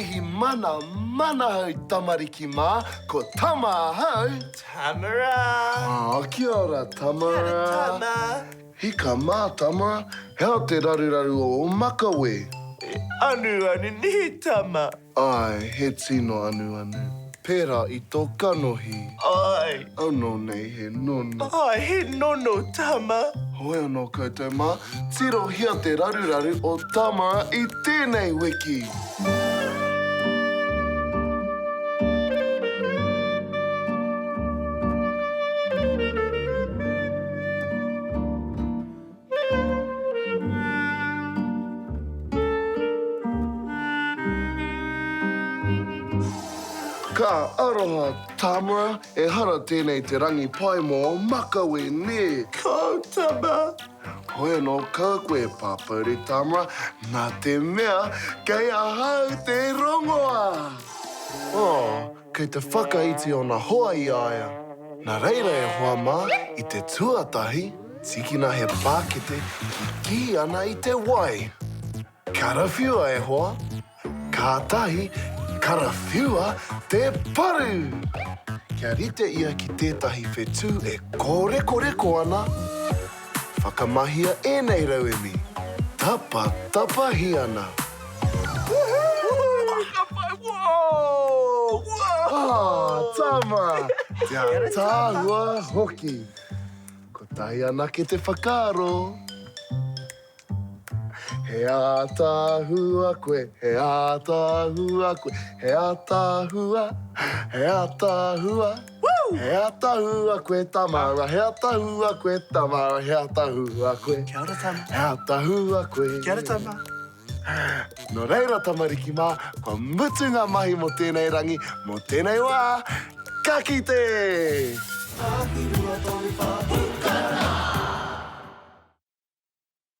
mihi mana manahau tamariki mā, ko Tama ahau! Tamara! Ah, kia ora Tamara! Kia ora Tama! Hika mā Tamara, he aha te raruraru o ō makawe? E anuanu nē Tama? Āe, he tino anuanu. Pērā i tō kanohi. Āe. Anō nei he nono. Āe, he nono Tama. Hoi anō koutou mā, tirohia te raruraru o Tamara i tēnei wiki! Ka aroha Tamara, ehara tēnei te rangi pai mō ō makawe, nē? Kāo Tama. Hoi anō ka koe Pāpouri Tamara, nā te mea kei ahau te rongoā! Oh, kei te whakaiti ōna hoa i a ia. Nā reira e hoa mā, i te tuatahi, tīkina he pākete kikī ana i te wai. Karawhiua e hoa! Kātahi, karawhiua te paru! Kia rite ia ki tētahi whetū e kōrekoreko ana, whakamahia ēnei rauemi, tapatapahi ana. Ah, tama! Te ataahua hoki! Kotahi anake te whakaaro. He ātaahua koe, he ātaahua koe, he ātaahua, he ātaahua, he ātaahua koe Tamara, he ātaahua koe Tamara, he ātaahua koe. Kia ora Tama. He ātaahua koe. Kia ora Tama. Nō reira tamariki mā, kua mutu ngā mahi mō tēnei rangi, mō tēnei wā, ka kite! Tahi, 2, 3, 4.